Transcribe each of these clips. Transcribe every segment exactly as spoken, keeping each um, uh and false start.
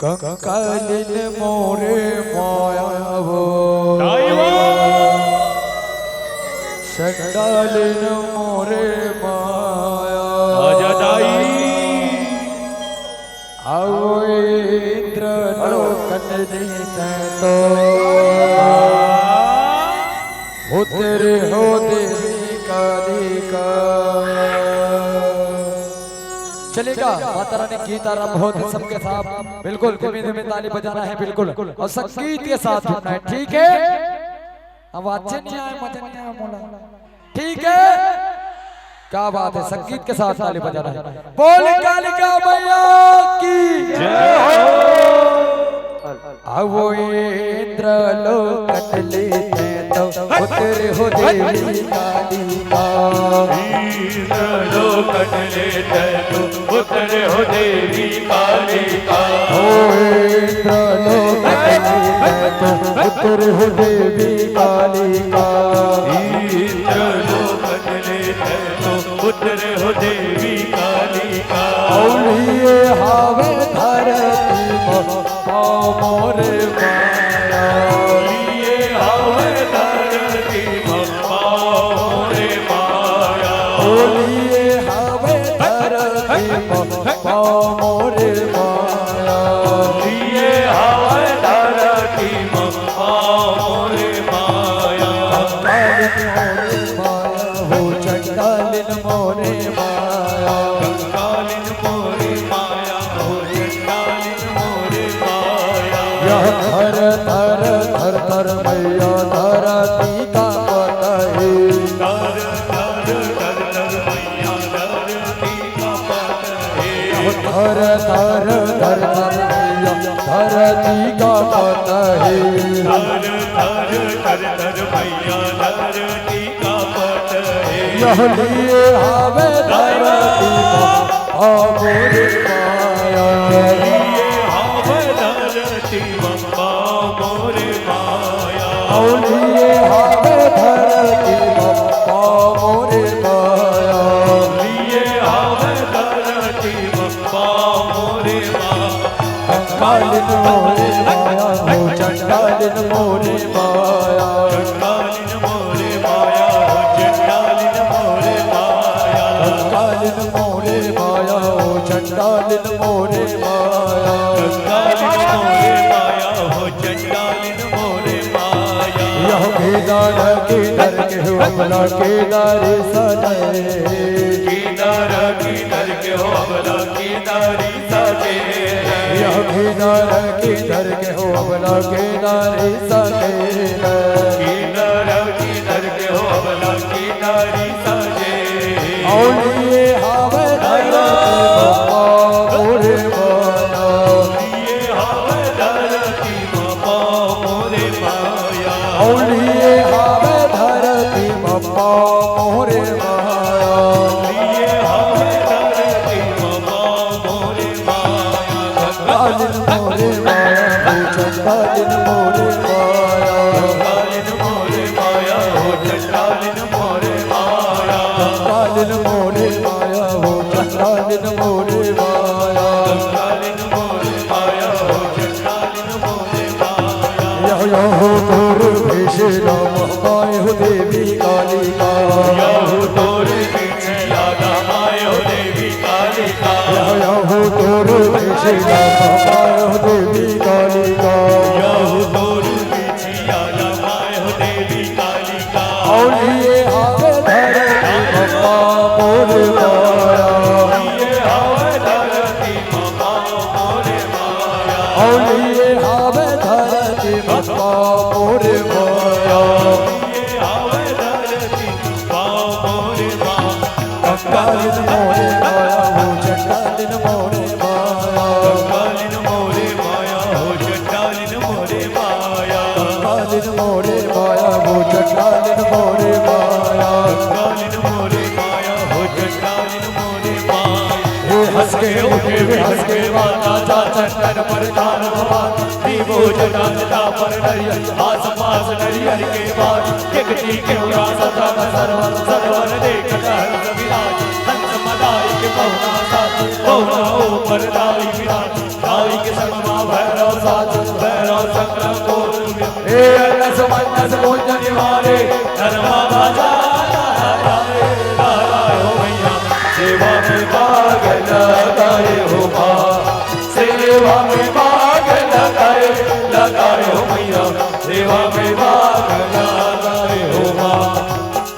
कंकालिन मोरे माया वो, दाई वो। चंडालिन मोरे माया। आजा दाई। आवो इंद्र लोकन जीते तो, उतरे हो देवी कालिका। चलेगा, माता रानी गीत आरंभ होते सबके साथ। बिल्कुल धीमे धीमे ताली बजाना है, बिल्कुल, और संगीत के साथ जुड़ना है, ठीक है? आवाज नहीं आए, मजा नहीं आए, मोला। ठीक है, क्या बात है, संगीत के साथ ताली बजाना है। बोल कालिका मैया की जय हो। आवो इंद्र लोकन जीते तो, उतरे हो देवी कालिका। इंद्र लोकन जीते तो, उतरे हो देवी कालिका। ओ इंद्र लोकन जीते तो, उतरे हो देवी कालिका। इंद्र लोकन जीते तो, उतरे हो देवी कालिका। औलिए हावे धरती म पाँव मोरे माया। औलिए हावे धरती म पाँव मोरे माया। औलिए हावे धरती म पाँव मोरे माया। औलिए हावे धरती म पाँव मोरे माया। कंकालिन मोरे माया हो, चंडालिन मोरे माया। कंकालिन मोरे माया हो, चंडालिन मोरे माया। यह थर थर थर थर मैया धरती कांपत हे। थर थर थर थर मैया धरती कांपत हे। यह थर थर थर थर मैया धरती कांपत हे। थर थर थर थर मैया धरती कांपत हे। यह लिए हावे धरती म पाँव मोरे माया। लिए हावे धरती म पाँव मोरे माया। औलिए हावे धरती म पाँव मोरे माया। लिए हावे धरती म पाँव मोरे माया। कंकालिन मोरे माया हो, चंडालिन मोरे माया। कंकालिन मोरे माया हो, चंडालिन मोरे माया। कंकालिन मोरे माया हो, चंडालिन मोरे माया। कंकालिन मोरे माया हो, चंडालिन मोरे माया। यह केदार केदार के हो अबला केदारी सजे। केदार केदार के हो अबला केदारी सजे। यह केदार केदार के हो अबला केदारी सजे। केदार केदार के हो अबला केदारी सजे। औलिए हावे धरती म पाँव मोरे माया। लिए हावे धरती म पाँव मोरे माया। औलिए हावे धरती म पाँव मोरे माया। लिए हावे धरती म पाँव मोरे माया। कंकालिन मोरे माया हो, चंडालिन मोरे माया। कंकालिन मोरे माया हो, चंडालिन मोरे माया। कंकालिन मोरे माया हो, चंडालिन मोरे माया। कंकालिन मोरे माया हो, चंडालिन मोरे माया। यह, यह हो तोर भेषला महमाय हो देवी कालिका। यह हो तोर भेषला महमाय हो देवी कालिका। यह, यह हो तोर भेषला महमाय हो देवी कालिका। यह हो तोर भेषला महमाय हो देवी कालिका। औलिए हावे धरती म पाँव मोरे माया। औलिए हावे धरती म पाँव मोरे माया। औलिए हावे धरती म पाँव मोरे माया। औलिए हावे धरती म पाँव मोरे माया। कंकालिन मोरे माया हो, चंडालिन मोरे माया। कंकालिन मोरे माया हो, चंडालिन मोरे माया। कंकालिन मोरे माया हो, चंडालिन मोरे माया। कंकालिन मोरे माया हो, चंडालिन मोरे माया। हे हंस के उठे, वे हंस के माता, जा चंदन पर ताल भवानी। दीवो जटा जटा पर नरियर, आस पास नरियर के बाग। देखती क्यों रास सदा सरवन, सरवन देखत हंस विराज। हंस मदाई के पहुना साथ, पहुना ऊपर दाई विराज। दाई के संग माँ ए अनस मनस भोजन निवारे, धर्मा राजा लहराए, लहराए हो मैया, सेवा में भाग लगाए हो माँ, सेवा में भाग लगाए, लगाए हो मैया, सेवा में भाग लगाए हो माँ।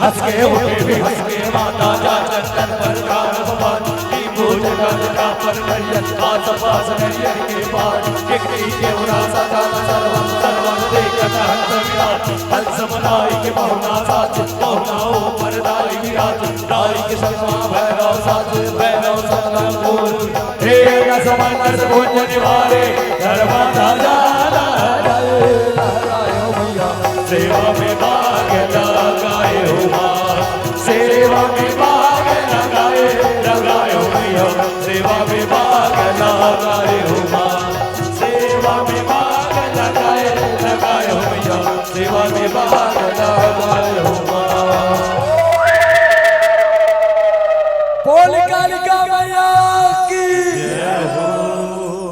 हंस के उठे भी हंस के माता जा चंदन पर गान भगवान की पूज गान का पर नरियर, आस पास नरियर के पार, एक ही केवरा सदा सर्वम सर्वम देखत हंस विराज, हंस मनाई के पहुना साज, पहुना ओ परदाई विराज, दाई के संगमा भैरव साज, भैरव संगम बोल। हे रस मनस भुंज निवारे, धर्मा राजा लहराए, लहराए हो मैया, सेवा में भाग लगाए हो माँ, सेवा में भाग लगाए, लगाए हो मैया, सेवा में भाग लगाए हो माँ, सेवा में भाग लगाए, लगाए हो मैया, सेवा में भाग लगाए हो माँ। बोल कालिका मैया की।